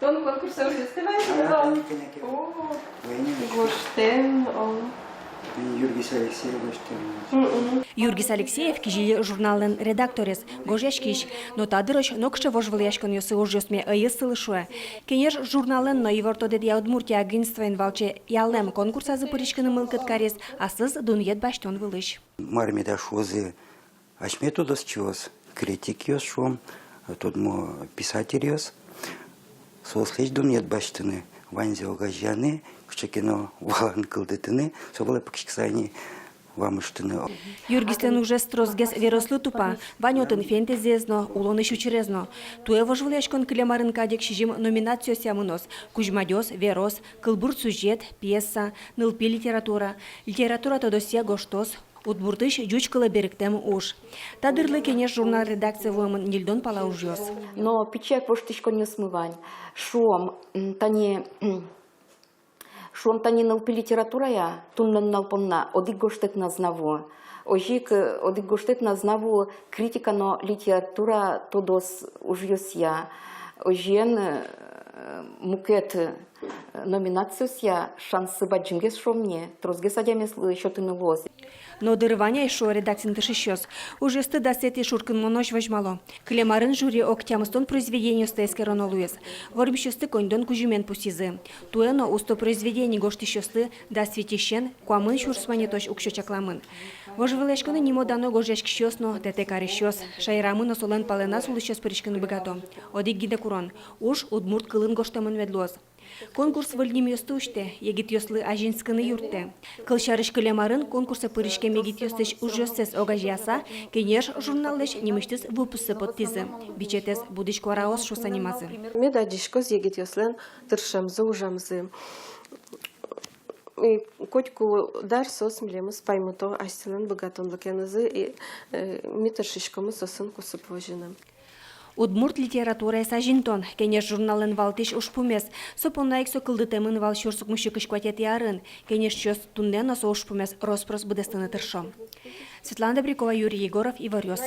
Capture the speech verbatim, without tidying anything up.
Тон конкурсэ ужъёстэ вайиськод вал? О, гожтэм, о. Юргис Алексеев гожтэм. Мгм. Юргис Алексеев «Кизили» журналлэн редакторез, гожъяськись. Но та дырозь нокыӵе вожвылъяськонъёсы ужъёсме ӧй сылы, шуэ. «Кенеш» журналлэн но «Ивортодэтъя Удмуртия» агентствоен валче «Ялэм» конкурсазы пыриськыны мылкыд кариз аслыз дунъет басьтон вылысь. Мар меда шуозы асьме тодосчиос, критикъёс, шуом, тодмо писательёс. Соослэсь дунъет басьтыны, ваньзэ огазеяны, кыӵе ке но валан кылдытыны, со вылэ пыкиськыса ини вамыштыны. Юргислэн ужез тросгес верослы тупа, вань отын фэнтезиез но, улонысь учырез но. Туэ вожвылъяськон кылем арын кадь ик сизьым номинациосъя мыноз: кузьмадёс, верос, кылбур сюжет, пьеса, нылпи литература, литература тодосъя гожтос, удмуртысь ӟуч кылэ берыктэм уж. Та дырлы «Кенеш» журнал редакцие вуэмын ньыльдон пала ужъёс. Но пичияк воштӥськонъёсмы вань. Шуом, м, тани, м, шуом, тани нылпи литературая туннэ нунал понна одӥг гожтэт но ӧз на вуы. Озьы ик, э, одӥг гожтэт но ӧз на вуы критика но литература тодос ужъёсъя. Озьыен, э, мукет, э, номинациосъя шанссы бадӟымгес, шуом ни, тросгес адямиослы сётыны луоз. Но дыр вань ай, шуо редакциын тыршисьёс. Ужъёсты дасэтӥ шуркынмонозь возьмало. Кылем арын жюри ог тямыстон произведениосты эскероно луиз. Вормисьёсты коньдон кузьымен пусйизы. Туэ но усто произведени гожтӥсьёслы дас витьысен куамын сюрс манетозь уксё чакламын. Вожвылъяськонын нимо-дано гожъяськисьёс но, тэтэ карисьёс, шаерамы но солэн палэназ улӥсьёс пыриськыны быгато. Одӥг гинэ курон: уж удмурт кылын гожтэмын мед луоз. Конкурс выль нимъёсты усьтэ, егитъёслы азинскыны юрттэ. Кылсярысь, кылем арын конкурсэ пыриськем егитъёслэсь ужъёссэс огазеяса, «Кенеш» журналлэсь нимысьтыз выпусктэ поттӥзы. Бичетэз «Будӥсь куараос» шуыса нимазы. Мед адӟиськоз егитъёслэн тыршемзы, ужамзы. И котьку дар соос милемыз паймыто асьсэлэн быгатонлыкенызы, и, э, ми тыршиськомы соосын кусып возьыны. Удмурт литератураез азинтон — «Кенеш» журналлэн валтӥсь ужпумез. Со понна ик со кылдытэмын вал сюрс укмыссю кызь куатетӥ арын. «Кенешчиос» туннэ но со ужпумез рос-прос быдэстыны тыршо. Светлана Добрякова, Юрий Егоров, «Иворъёс».